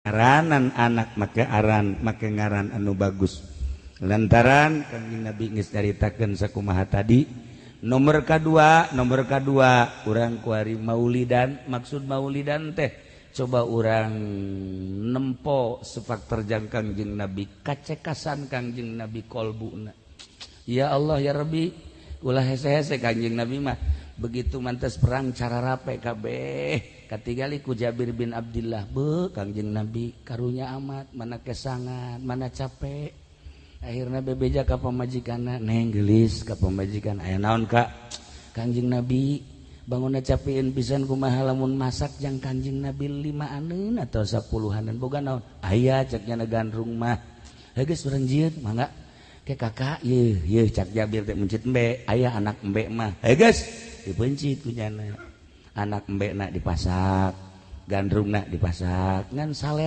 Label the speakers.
Speaker 1: Ngaranan anak make aran, make ngaran anu bagus, lantaran Kangjeng Nabi geus nyaritakeun sakumaha tadi. Nomor kedua, nomor kedua, urang kuari maulidan. Maksud maulidan teh coba urang nempo sepak terjang Kangjeng Nabi, kacekasan Kangjeng Nabi, kolbuna. Ya Allah, ya Rabbi, ulah hese-hese. Kangjeng Nabi mah begitu mantes perang cara rape kabeh. Katingali ku Jabir bin Abdullah, be Kangjeng Nabi karunya amat, mana kesangan, mana capek. Akhirnya bebeja ka pamajikanna, "Neng, gelis ka pamajikan." "Aya naon, Kak?" "Kangjeng Nabi bangunna capeun pisan. Kumaha lamun masak jang Kanjeng Nabi limaaneun atau sapuluhaneun? Boga naon?" "Aya," ceknya, "gandrung mah." "Geus, urang jieun, mangga ke Kakak." "Yeuh, yeuh," cak Jabir teh, mencit embe aya anak embe mah. Geus dipencit ku nyana anak embe, nak dipasak, gandrung nak dipasak, ngan salet.